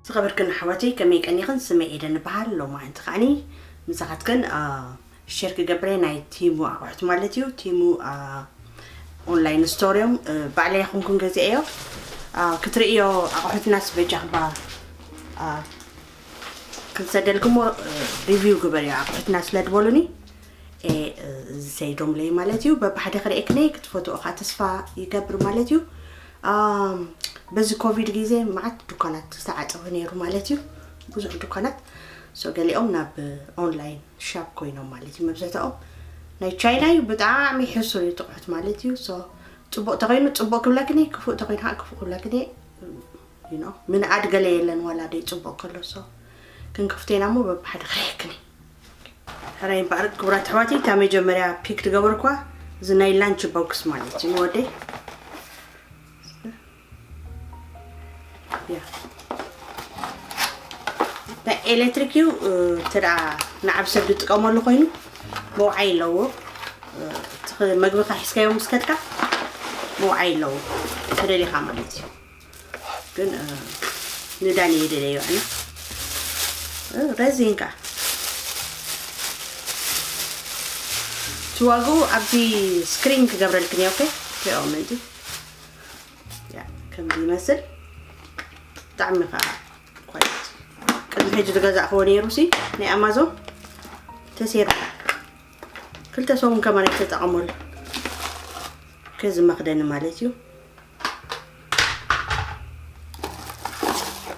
ዝኸበርክን ኣሕዋተይ ከመይ ቀኒኽን? ስመይ ኤደን እበሃል። ሎማዓንቲ ከዓኒ ምሳኻትክን ሸር ክገብረ ናይ ቲሙ ኣቑሑት ማለት እዩ። ቲሙ ኦንላይን ስቶር እዮም። ባዕለይ ኣይኮንኩን ገዚአዮ። ክትርእዮ ኣቑሑትናስ በጃኽባ ክንሰደልክሞ ሪቪው ግበርዮ ኣቑሑትና ስለ ዝበሉኒ። ዝሰይዶምለይ ማለት እዩ። በብሓደ ክርእየክነይ ክትፈትኦ ከዓ ተስፋ ይገብር ማለት እዩ። በዚ ኮቪድ ግዜ መዓት ድኳናት ዝተዓፀበ ነይሩ ማለት እዩ። ብዙሕ ድኳናት ሶ ገሊኦም ናብ ኦንላይን ሻፕ ኮይኖም ማለት እዩ። መብዛሕትኦም ናይ ቻይና እዩ። ብጣዕሚ ሕሱር እዩ ትቑሑት ማለት እዩ። ሶ ፅቡቅ ተኮይኑ ፅቡቅ ክብለክኒ፣ ክፉእ ተኮይኑ ከዓ ክፉእ ክብለክኒ። ምንኣድ ገለ የለን ዋላ ደይ ፅቡቅ ከሎ ሶ ክንክፍቴና እሞ በብሓደ ክርእየክኒ። ሕራይ እምበኣር ክቡራት ኣሕዋተይ፣ እታ መጀመርያ ፒክ ዝገበርኳ እዚ ናይ ላንች ቦክስ ማለት እዩ። ንወደይ ናይ ኤሌክትሪክ እዩ። እንተ ደኣ ንዓብ ሰብ ዝጥቀመሉ ኮይኑ መውዓይ ኣለዎ። እቲ መግብኻ ሒዝካዮ ምስ ከድካ መውዓይ ኣለዎ፣ ተደሊኻ ማለት እዩ። ግን ንዳኒ ይደለዮ ኣነ ረዚን ከኣ ትዋግኡ ኣብዚ ስክሪን ክገብረልክን እየ። ኦኬ ትሪኦ ምእንቲ ከምዚ ይመስል። ብጣዕሚ ከዓ ኳሊቲ ቅድሚ ሕጂ ዝገዛእክዎ ነይሩ ሲ ናይ ኣማዞን ተሴሩ ክልተ ሰሙን ከማን ኣይተጠቐመሉ። ከዚ መኽደኒ ማለት እዩ።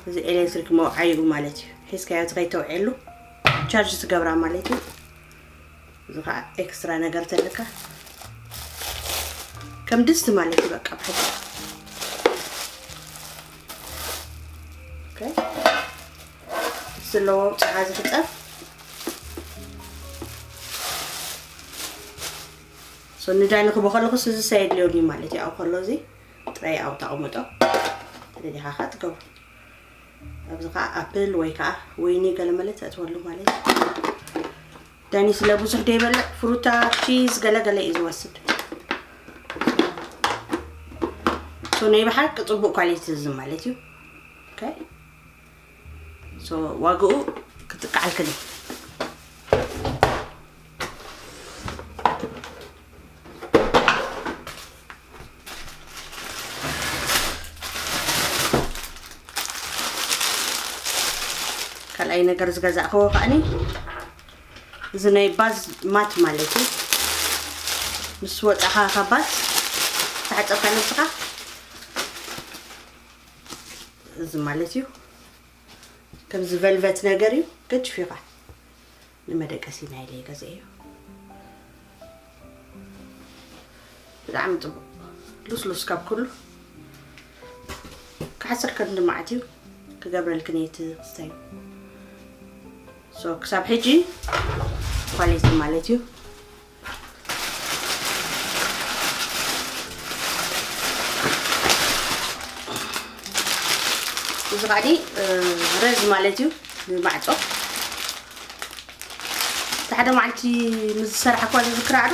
እዚ ኤሌክትሪክ መውዓይኡ ማለት እዩ። ሒዝካዮ እቲ ከይተውዕየሉ ቻርጅ ትገብራ ማለት እዩ። እዚ ከዓ ኤክስትራ ነገር ተልካ ከም ድስቲ ማለት እዩ። በቃ ብሕጂ ኦኬ ስለዎ ጨዓ ዝሕፀብ ሶ ንዳኒ ክቦ ከለኹስ እዚ ሳይድ ሊዮኒ ማለት እዩ። ኣብ ከሎ እዚ ጥራይ ኣብ ተቐምጦ ተደሊኻ ከዓ ትገብሩ። ኣብዚ ከዓ ኣፕል ወይ ከዓ ወይኒ ገለመለ ተእትወሉ ማለት እዩ። ዳኒ ስለ ብዙሕ ደይበልዕ ፍሩታ ቺዝ ገለገለ እዩ ዝወስድ። ሶ ናይ ብሓቂ ፅቡቅ ኳሊቲ እዚ ማለት እዩ። ኦኬ ሶ ዋግኡ ክትቃዓልክኒ ካልኣይ ነገር ዝገዛእክዎ ከዓኒ እዚ ናይ ባዝ ማት ማለት እዩ። ምስ ወፃኻ ካብ ባዝ ተሓፀብካ ነብስኻ እዚ ማለት እዩ። ከምዚ ቨልቨት ነገር እዩ። ገጅፍ እዩ ኸዓ ንመደቀሲ ናይ ኢለ ገዛእዮ። ብጣዕሚ ፅቡቅ ሉስሉስ ካብ ኩሉ ክሓስር ከንዲ መዓት እዩ ክገብረልክን እየ እቲ ክስታይ ሶ ክሳብ ሕጂ ኳሊቲ ማለት እዩ። እዚ ኸዓኒ ረዝ ማለት እዩ ንማዕፆ እቲ ሓደ መዓልቲ ምስ ዝሰራሕኳ ዝዝክራ ኣሎ።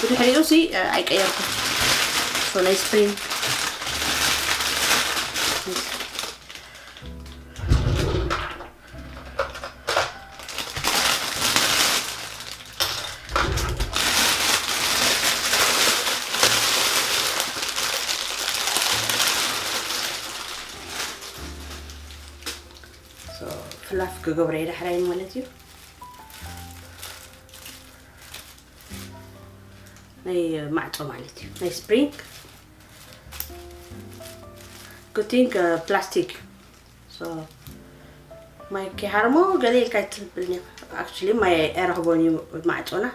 ብድሕሪኡ ሲ ኣይቀየርኩ ሶ ናይ ስፕሪንግ ፍላፍ ክገብረ የዳሕራይ ማለት እዩ። ናይ ማዕፆ ማለት እዩ ናይ ስፕሪንግ ጉቲንግ ፕላስቲክ ማይ ኪሃርሞ ገለ ኢልካ ይትብል ኒ ኣክቹሊ ማይ ኣይረኽቦን እዩ ማዕፆና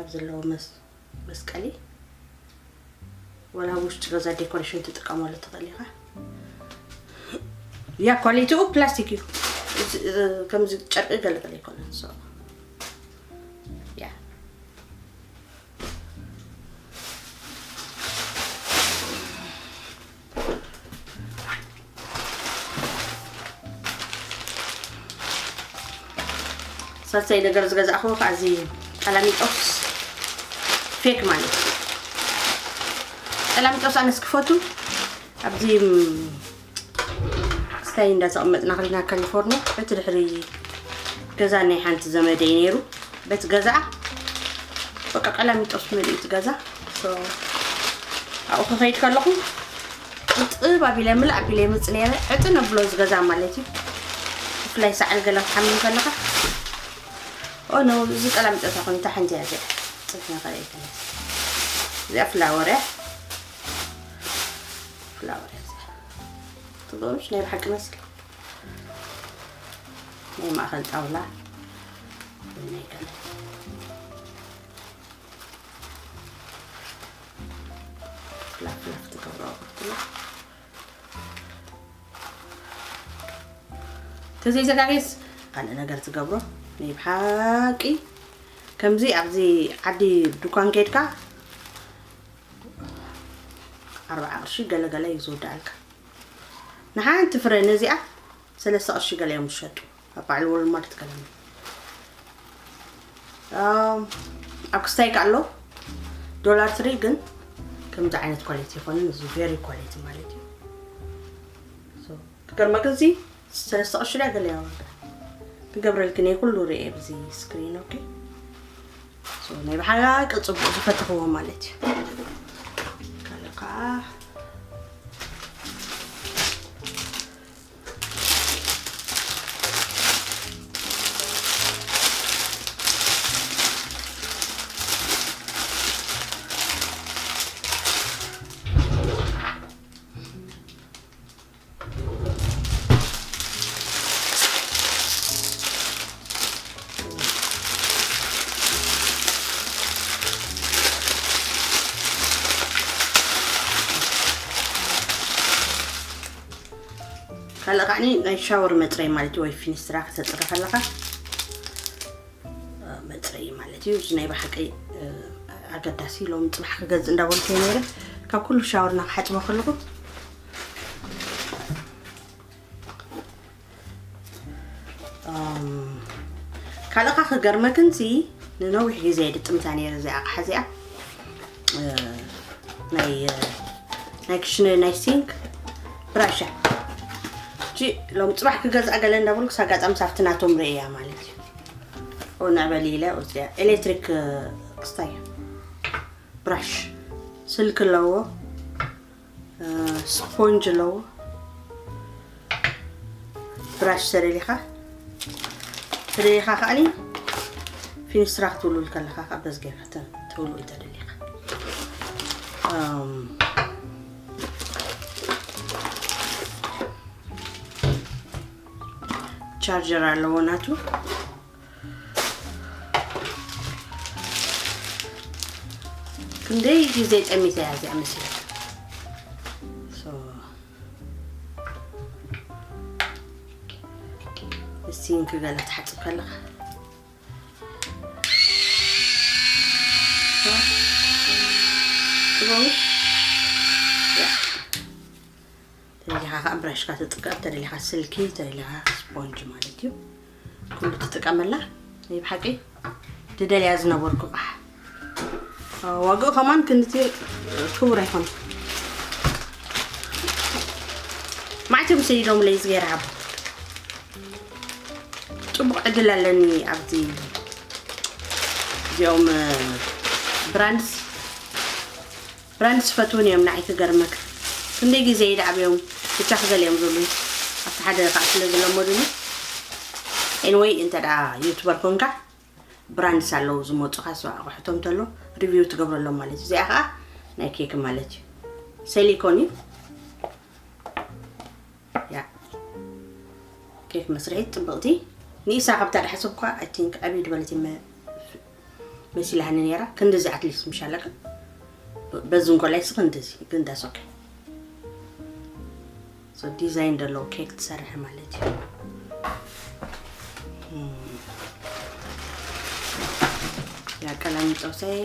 ኣብ ዘለዎ መስቀሊ ወላ ውሽጢ ገዛ ዴኮሬሽን ትጥቀመሉ ትኽእል ኢኻ። ያ ኳሊቲኡ ፕላስቲክ እዩ። ከምዚ ጨርቂ ገለገለ ኣይኮነን። ሳልሳይ ነገር ዝገዛእኽዎ ከዓ እዚ ጠላሚጦስ ፌክ ማለት እዩ። ጠላሚጦስ ኣነስ ክፈቱ ኣብዚ እንታይ እንዳተቐመጥና ከለና ካሊፎርኒያ፣ በቲ ድሕሪ ገዛ ናይ ሓንቲ ዘመደይ ነይሩ። በቲ ገዛኣ በቃ ቀላሚጦስ መሊኡ እቲ ገዛ። So፣ ኣብኡ ክኸይድ ከለኹ ጥብ ኣቢለ፣ ምልእ ኣቢለ ይመጽእ ነይረ። ዕጥን ኣብሎ እዚ ገዛ ማለት እዩ። ብፍላይ ሰዓል ገለ ክትሓምም ከለኻ፣ "ኦ፣ ኖ፣ እዚ ቀላሚጦስ ኣይኮነን፣ እታ ሓንቲ እያ እዚኣ። ጽንሒ ከርእየካ እየ። እዚኣ ፍላወር እያ። ፍላወር እያ እዚኣ። ትገብርሽ ናይ ብሓቂ መስል። ናይ ማእከል ጣውላ፣ ናይ ገለ ፍላፍ ፍላፍ ትገብሮ ኣቑሑት እያ። ተዘይዘጋግየስ ካልእ ነገር ትገብሮ። ናይ ብሓቂ ከምዚ ኣብዚ ዓዲ ድኳን ከይድካ ኣርብዓ ቅርሺ ገለ ገለ እዩ ዝወድኣልካ። ንሓንቲ ፍረ ነዚኣ ሰለስተ ቅርሺ ገለ እዮም ዝሸጡ። ኣብ በዓል ወልማርት ገለ። ኣም፣ ኣብ ክስታይ ከ ኣሎ ዶላር ትሪ ግን ከምዚ ዓይነት ኳሊቲ ይኾንን፣ እዚ ቬሪ ኳሊቲ ማለት እዩ። So፣ ክገርመክ እዚ ሰለስተ ቅርሺ ድያ ገለ እያ ዋጋ። ክገብረልክን እየ ኩሉ ርእየ ብዚ ስክሪን፣ ኦኬ። So፣ ናይ ብሓቂ ጽቡቕ ዝፈተኽዎ ማለት እዩ። ካልእ ከዓ ካልእ ከዓኒ ናይ ሻወር መጽረይ ማለት እዩ፣ ወይ ፊኒስትራ ከተጽሪ ከለኻ፣ እ፣ መጽረይ ማለት እዩ። እዚ ናይ ብሓቂ፣ እ፣ ኣገዳሲ ሎም ጽባሕ ክገዝእ እንዳበልኩ ነይረ። ካብ ኩሉ ሻወርና ክሓጽቦ ከለኹ፣ እም፣ ካልእ ኸ ክገርመክንሲ ንነዊሕ ግዜ ድጥምታ ነይረ እዚኣ ኣቕሓ እዚኣ። እ፣ ናይ፣ እ፣ ናይ ክሽነ ናይ ሲንክ ብራሻ። እጂ ሎም ጽባሕ ክገዝኣ ገለ እንዳበልኩስ ኣጋጣሚ ሳብቲ ናቶም ርእያ ማለት እዩ። ኦ፣ ንዕበል ኢለ እዚኣ ኤሌክትሪክ፣ እ፣ ክስታይ ብራሽ ስልክ ኣለዎ። እ፣ ስፖንጅ ኣለዎ። ብራሽ ተደሊኻ፣ ተደሊኻ ከዓኒ ፊኒስትራ ክትውልውል ከለኻ ካብ በዚ ጌርካ ተ-፣ ተውልውል ተደሊኻ። እም፣ ቻርጀር ኣለዎ ናቱ። ክንደይ ግዜ ጠሚተ እያ እዚኣ መሲላ። So፣ ሲንክ ገለ ትሓጽብ ከለኻ ትገብሩ። ያ። ተደሊኻ ከዓ ብራሽካ ትጥቀም፣ ተደሊኻ ስልኪ፣ ተደሊኻ ስፖንጅ ማለት እዩ። ኩሉ ትጥቀመላ። ናይ ብሓቂ ድደልያ ዝነበርኩ ቃሕ። ዋግኡ ከማን ክንድቲ ክቡር ኣይኮነ። ማዕቶም ሰዲዶም ለይ ዝገይር ሃቡ። ጽቡቕ ዕድል ኣለኒ ኣብዚ እዚኦም ብራንድስ። ብራንድ ዝፈትውን እዮም ንዓይ ክገርመካ። ክንደይ ግዜ ይድዓብዮም ብቻ ክገሊኦም ዝብሉን ኣብቲ ሓደ ከዓ ስለ ዝለመዱኒ። ኤንወይ እንተ ደኣ ዩቱበር ኮንካ ብራንድስ ኣለዉ ዝመፁኻ ሶ ኣቑሑቶም ተሎ ሪቪው ትገብረሎም ማለት እዩ። እዚኣ ከዓ ናይ ኬክ ማለት እዩ። ሴሊኮን እዩ። ያ ኬክ መስርሒት ጽብቕቲ ንኢሳ ካብታ ዳሕሰብኳ I think ዕብይ ድበለት እየ መ- መሲላኒ ነይራ። ክንድዚ ኣትሊስት ምሻለካ በዚ እንኮላይ ስ ክንድዚ ግን that's okay። So ዲዛይን ዘለዎ ኬክ ትሰርሒ ማለት እዩ። እም። ያ ቀላሚጦሰይ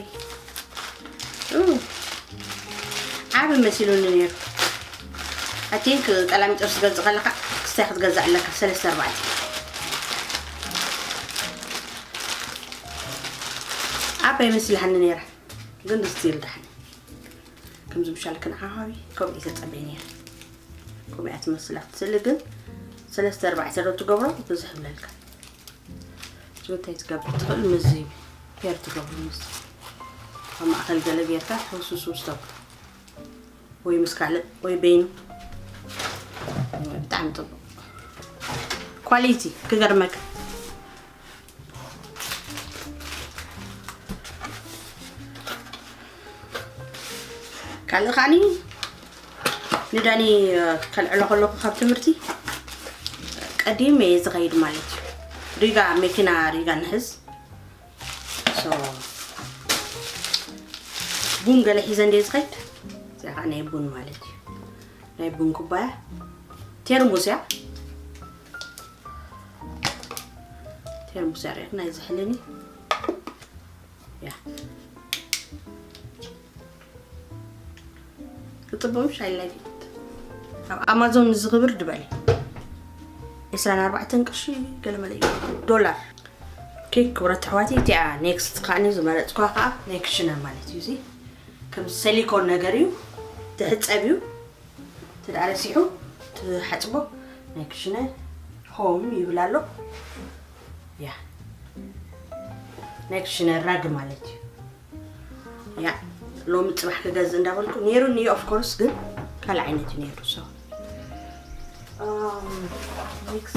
ኡ፣ ዓቢ መሲሉኒ ነይሩ። I think ቀላሚጦስ ትገዝእ ከለካ ክስታይ ክትገዝእ ኣለካ ሰለስተ ኣርባዕተ። ዓባይ መሲላኒ ነይራ ግን ስቲል ዳሕኒ ከምዚ ምሻል ክንዓሃቢ ከምኡ ተጸበይ ነይራ። ከምኡ እያ ትመስላ ክትስእሊ ግን ሰለስተ ኣርባዕተ ዶ ትገብሮ ብዙሕ ይብለልካ። እዚ እንታይ ትገብር ትኽእል፣ ምስዚ ፔር ትገብሮ፣ ምስዚ ኣብ ማእከል ገለ ጌርካ ሕውስውስውስ ተብሎ፣ ወይ ምስ ካልእ ወይ በይኑ። ብጣዕሚ ጽቡቕ ኳሊቲ ክገርመካ። ካልእ ከዓኒ ንዳኒ ከልዕሎ ከለኹ ካብ ትምህርቲ ቀዲም እየ ዝኸይድ ማለት እዩ። ሪጋ፣ መኪና ሪጋ ንሕዝ። ሶ ቡን ገለ ሒዘ እንደ ዝኸይድ፣ እዚኣ ከዓ ናይ ቡን ማለት እዩ። ናይ ቡን ኩባያ ቴርሙስ እያ። ቴርሙስ እያ ርኢኽና፣ ናይ ዝሕልኒ እያ። ክጽብቕ ምሽ? I like it። ኣብ ኣማዞን ዝኽብር ድበል ዕስራን ኣርባዕተን ቅርሺ ገለ መለ እዩ፣ ዶላር። ኦኬ፣ ክቡራት ኣሕዋተይ፣ እቲኣ ኔክስት ከዓኒ ዝመረጽኳ ከዓ ናይ ክሽነ ማለት እዩ። እዚ ከም ሰሊኮን ነገር እዩ፣ ትሕጸብ እዩ። እቲ ደኣ ረሲሑ ትሓጽቦ ናይ ክሽነ ሆም ይብል ኣሎ። ያ፣ ናይ ክሽነ ራግ ማለት እዩ። ያ፣ ሎሚ ጽባሕ ክገዝእ እንዳበልኩ ነይሩኒ፣ of course፣ ግን ካልእ ዓይነት እዩ ነይሩ። So፣ um, next።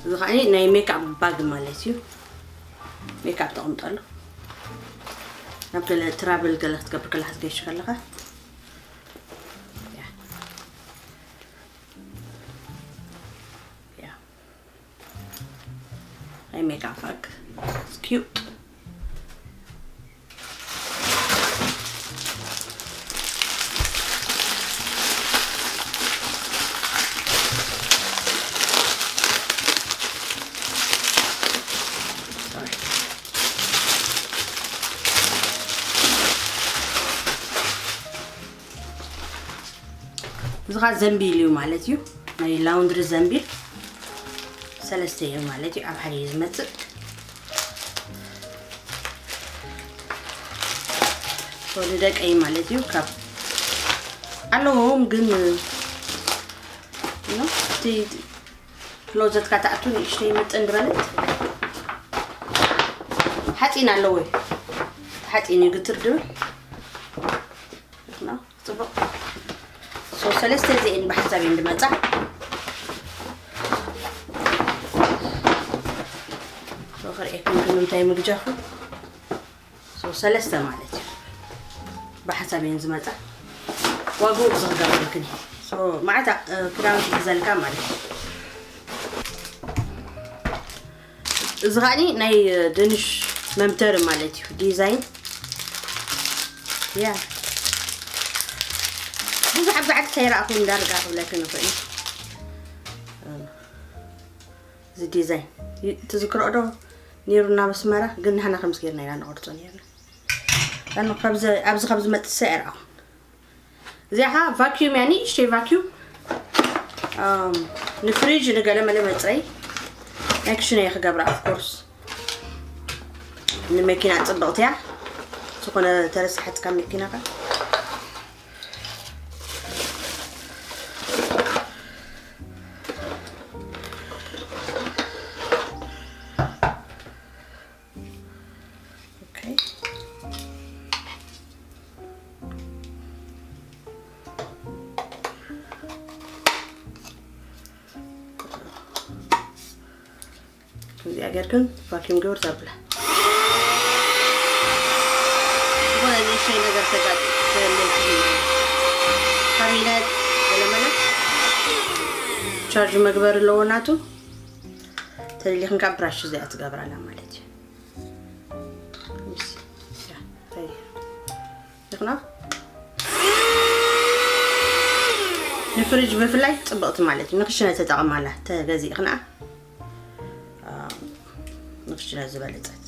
እዚ ኸዓ ናይ ሜክኣፕ ባግ ማለት እዩ። ሜክኣፕ ተቐምጠሉ። ናብ ገለ ትራቭል ገለ ክትገብር ከለኻ ክትገይሽ ከለኻ። ያ። ያ። ናይ ሜክኣፕ ባግ። It's cute። እዚ ኸዓ ዘንቢል እዩ ማለት እዩ። ናይ ላውንድሪ ዘንቢል ሰለስተ እዩ ማለት እዩ። ኣብ ሓደ እዩ ዝመጽእ። So ንደቀይ ማለት እዩ። ካብ ኣለዎም ግን፣ you know፣ እቲ ክሎዘትካ ትኣቱ ንእሽተይ ምጥን ዝበለት ሓፂን ኣለዎ እዩ። ሓፂን እዩ ግትር ድብል። ጽቡቕ። So ሰለስተ እዚኤን ብሓሳብ እየን ዝመጻ። So ክርእየኩም ግን እንታይ ምግጃኹ። So ሰለስተ ማለት እዩ። ብሓሳብ እየን ዝመጻ። ዋግኡ እዚ ክገብረልክን እዩ። So መዓት፣ እ፣ ክዳውንቲ ይሕዘልካ ማለት እዩ። እዚ ኸዓኒ ናይ፣ እ፣ ድንሽ መምተሪ ማለት እዩ። ዲዛይን። ያ። ብዙሕ ኣብ ጋዕቲ ከይረኣኹ እንዳርጋ ክብለክን ይኽእል። እዚ ዲዛይን ይ-፣ ትዝክርኦ ዶ? ነይሩ ናብ ኣስመራ፣ ግን ንሕና ከምዚ ጌርና ኢና ንቐርጾ ነይርና። ኣነ ካብዚ፣ ኣብዚ ካብ ዝመጽእ ኣይረኣኹን። እዚኣ ኸዓ ቫክዩም እያ፣ ንእሽተይ ቫክዩም። ኣም፣ ንፍሪጅ፣ ንገለ መለ መጽረይ። ናይ ክሽነ እየ ክገብራ፣ of course። ንመኪና ጽብቕቲ እያ። ዝኾነ ተረሳሓትካ መኪናኻ። ኦኬ። ከምዚኣ ጌርክን ቫክዩም ግብር ዘብላ። ዝኾነ ንእሽተይ ነገር ተጋጭ-፣ ተመልሲ። ካቢነት ገለ መለ ቻርጅ መግበር ኣለዎ ናቱ። ተደሊኽን ካብ ብራሽ እዚኣ ትገብራላ ማለት እዩ። ምስ-፣ ያ፣ እንታይ እዩ? ይኽና? ንፍሪጅ ብፍላይ ጽብቕቲ ማለት እዩ። ንክሽነ ተጠቐማላ ተገዚእኽና። አ፣ ንክሽነ ዝበለጸት።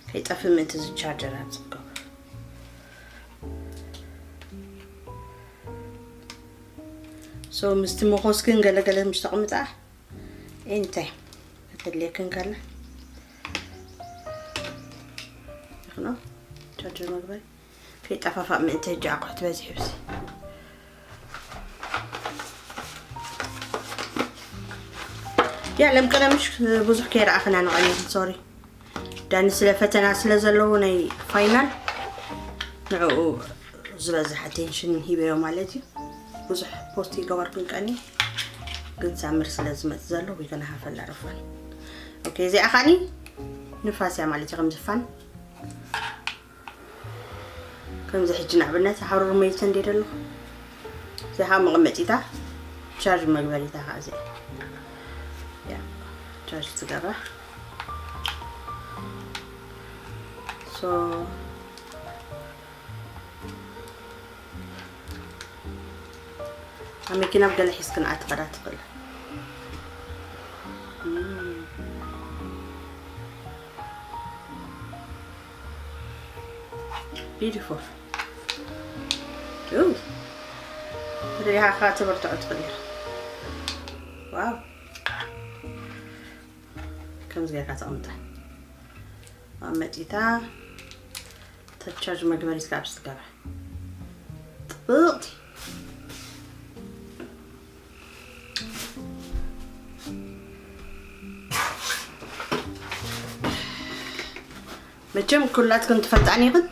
ከይጠፍእ ምእንቲ ዝቻርጀር ኣብ ዝገብር። So ምስቲ መኾስክን ገለገለ ምስ ተቐምጣ እንታይ ከተድልየክን ከላ ይኽኖ ቻርጅ መግበሪ ከይጠፋፋእ ምእንቲ ሕጂ ኣቑሑት በዚሑ ብሲ ያ ለምቀለምሽ ብዙሕ ከይረኣኽና ንቐኒ ሶሪ ዳኒ ስለ ፈተና ስለ ዘለዎ ናይ ፋይናል ንዕኡ ዝበዝሕ ኣቴንሽን ሂበዮ ማለት እዩ። ብዙሕ ፖስት ይገበርኩን ቀኒ ግን ሳምር ስለ ዝመጽእ ዘሎ we gonna have a lot of fun። ኦኬ እዚኣ ኻኒ ንፋስ እያ ማለት እዩ ከም ዝፋን ከምዚ ሕጂ ንኣብነት ሃሩር መይተ እንዴ ደለኹ እዚኣ ከዓ መቐመጢታ ቻርጅ መግበሪታ ከዓ እዚኣ ያ ቻርጅ ትገብራ so ኣብ መኪና ብገለ ሒዝክን ኣትኸዳ ትኽእል beautiful ተሪሃኻ ተበርትዖ ትኽእል ኢኻ ዋው ከምዚ ጌርካ ተቐምጣ ኣብ መጢታ ተቻርጅ መግበሪት ካብ ዝትገባ ጥብቕቲ መቸም ኩላትክን ትፈልጣን ይኽን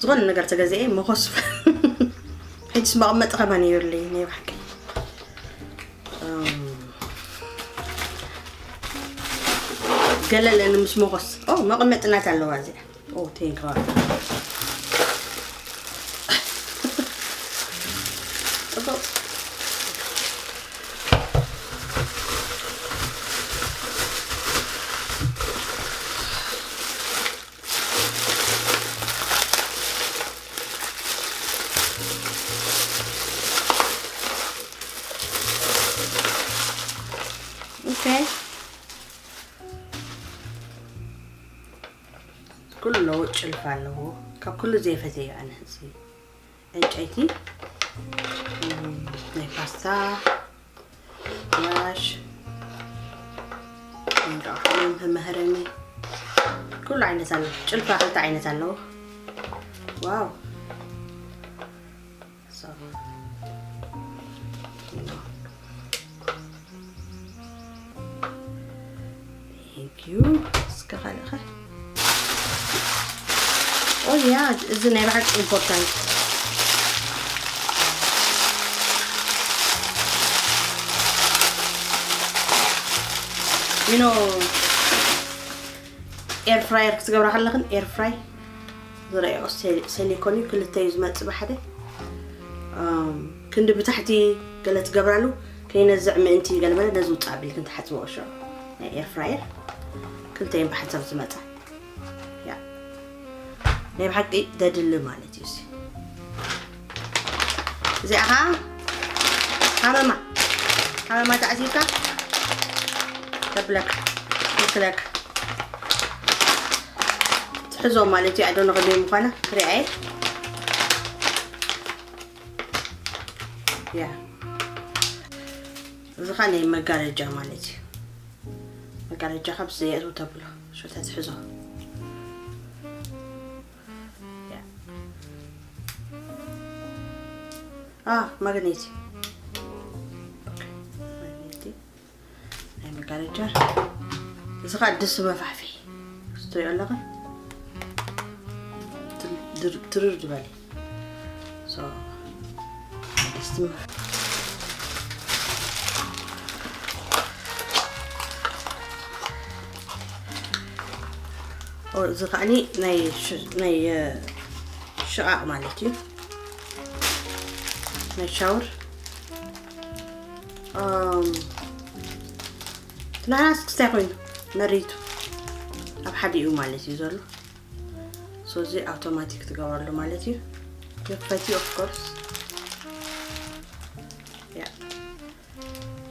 ዝኾነ ነገር ተገዚኤ መኾስ ሕጅስ መቐመጢ ከማን የብለይ ናይ ባሕቂ ገለለኒ ምስ መኾስ ኦ መቐመጥናት ኣለዋ እዚኣ ኦ ቴንክ ጽቡቅ ኩሉ ጭልፋ ኣለዎ ካብ ኩሉ ዘይፈተዮ ኣነ እዚ ዕንጨይቲ ናይ ፓስታ ዋሽ እንቃውሓን መህረሚ ኩሉ ዓይነት ኣሎ ጭልፋ ክልተ ዓይነት ኣለዎ ዋው Thank you እስከ ካልእኸ ኦያ እዚ ናይ ብሓቂ ኢምፖርታንት you know air fryer ክትገብራ ከለኽን air fry ዝረአዮ ሰሊኮን እዩ ክልተ እዩ ዝመፅእ ብሓደ ክንዲ ብታሕቲ ገለ ትገብራሉ ከይነዝዕ ምእንቲ ገለመለ ነዚ ውፃእ ኣቢልክን ትሓፅበኦ ሸ ናይ air fryer ክልተየን ብሓንሳብ ዝመፃ ናይ ብሓቂ ደድሊ ማለት እዩ እዚኣ ከዓ ሃመማ ሃመማ ተዓዚብካ ተብለካ ትክለካ ትሕዞ ማለት እዩ ኣዶነ ከመይ ምኳና ክሪኣየ ያ እዚ ከዓ ናይ መጋረጃ ማለት እዩ መጋረጃ ካብ ዘየእትው ተብሎ ሸተ ትሕዞ ማግኔት ናይ መጋረጃ እዚ ከዓ ድስ መፋሕፊ ስትሪኦ ኣለኻ ትርር ዝበለ ድስ እዚ ከዓኒ ናይ ሽቓቕ ማለት እዩ ናይ ሻወር ትናናስ ክስታይ ኮይኑ መሪቱ ኣብ ሓደ እዩ ማለት እዩ ዘሎ ሶዚ ኣውቶማቲክ ትገበረሉ ማለት እዩ ክፈቲ ኦፍኮርስ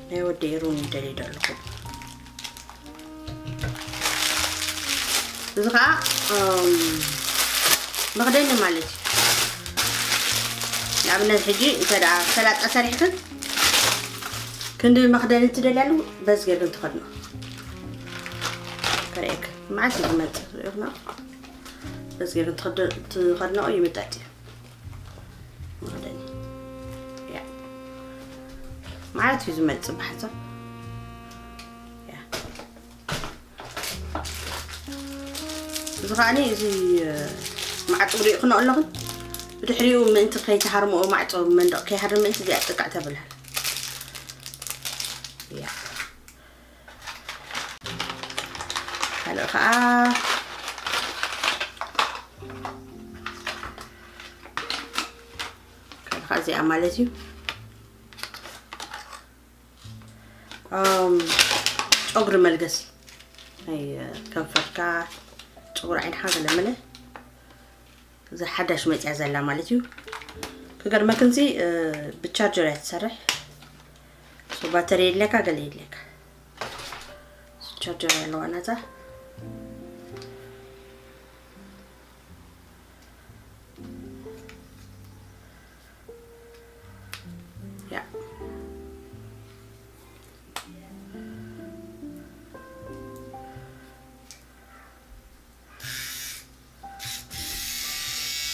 ናይ ወደይ ሩም ይደልዩ ኣለኹ እዚ ከዓ መኽደኒ ማለት እዩ ንኣብነት ሕጂ እንተ ደኣ ሰላጣ ሰሪሕክን ክንዲ መኽደኒ ትደልያሉ በዚ ጌርክን ትኸድኖ። ከርእየክ። መዓት እዩ ዝመጽእ፣ ርኢኹና? በዚ ጌርክን ትኸድ-፣ ትኸድኖ ይምጠጥ እዩ። መኽደኒ። ያ። መዓት እዩ ዝመጽእ ብሓንሳብ። ያ። እዚ ከዓኒ እዚ፣ እ፣ ማዕጾ ርኢኹኖ ኣለኹም። ብድሕሪኡ ምእንቲ ከይተሃርምኦ ማዕጾ መንደቕ ከይሃርም ምእንቲ እዚኣ ጥቅዕ ተብልሃል። ያ። ካልእ ከኣ፣ ካልእ ከኣ እዚኣ ማለት እዩ። ኣም፣ ጨጉሪ መልገሲ ናይ፣ እ፣ ከንፈርካ፣ ጨጉሪ ዓይንኻ ገለ መለ። እዛ ሓዳሽ መጽያ ዘላ ማለት እዩ። ክገርመክንሲ፣ እ፣ ብቻርጀር እያ ትሰርሕ። ሶ ባተሪ የድልየካ፣ ገለ የድልየካ። ቻርጀር ኣለዋ ናታ። ያ።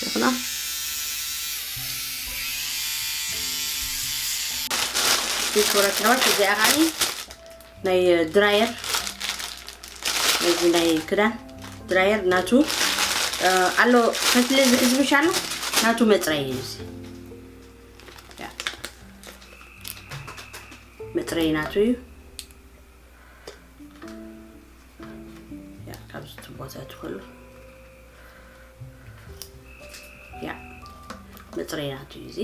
ይኹና። ክቡራት ኣሕዋት፣ እዚኣ ከዓኒ ናይ ድራየር፣ ነዚ ናይ ክዳን ድራየር ናቱ፣ እ፣ ኣሎ፣ ፈትሊ ዝሕዝብሽ ኣሎ፣ ናቱ መጽረይ እዩ እዚ። ያ። መጽረይ ናቱ እዩ። ያ፣ ካብዚ ትቦ ዘእትወሉ። ያ፣ መጽረይ ናቱ እዩ እዚ።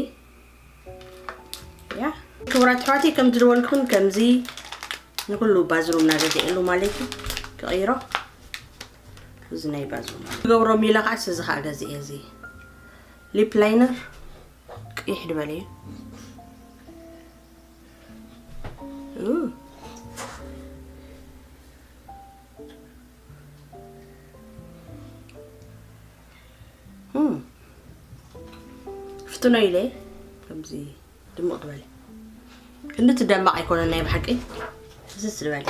ያ፣ ክቡራት ኣሕዋተይ፣ ከም ዝደወልኩን ከምዚ ንኩሉ ባዝሩም እናገዘኤሉ ማለት እዩ። ክቕይሮ፣ እዚ ናይ ባዝሩም ክገብሮ ሚለ ከዓስ፣ እዚ ከዓ ገዚኤ፣ እዚ ሊፕ ላይነር ቅይሕ ዝበለ እዩ። ኡ። እም። ፍትኖ ኢለ ከምዚ ድምቕ ዝበለ። ክንዲ ትደመቕ ኣይኮነን ናይ ብሓቂ። ፍስስ ዝበለ።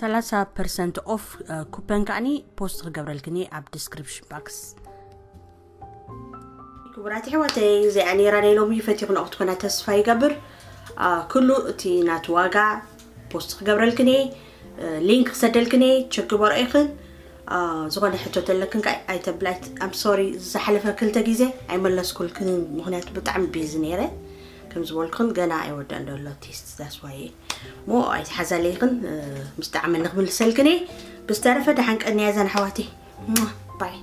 ሰላሳ ፐርሰንት ኦፍ፣ እ፣ ኩፐን ከዓኒ ፖስት ክገብረልክን እየ ኣብ ዲስክሪፕሽን ባክስ። ክቡራት ኣሕዋተይ፣ እዚኣ ነይራ ናይ ሎሚ። ፈቲኹና ክትኮና ተስፋ ይገብር። አ፣ ኩሉ እቲ ናቱ ዋጋ ፖስት ክገብረልክን እየ፣ እ፣ ሊንክ ክሰደልክን እየ፣ ቸክ ግበሮ ኢኽን። አ፣ ዝኾነ ሕቶ ተለክን ከኣ ኣይተብላይት። ኣም ሶሪ፣ ዝሓለፈ ክልተ ግዜ ኣይመለስኩልክን፣ ምኽንያቱ ብጣዕሚ ቢዚ ነይረ። ከም ዝበልኩን ገና ኣይወዳእን ዘሎ ቴስት፣ ዛስ ዋይ እሞ ኣይትሓዛለይኽን፣ እ፣ ምስ ጠዓመኒ ክምልሰልክን እየ። ብዝተረፈ ደሓን ቀንያ እዘን ኣሕዋተይ። ባይ።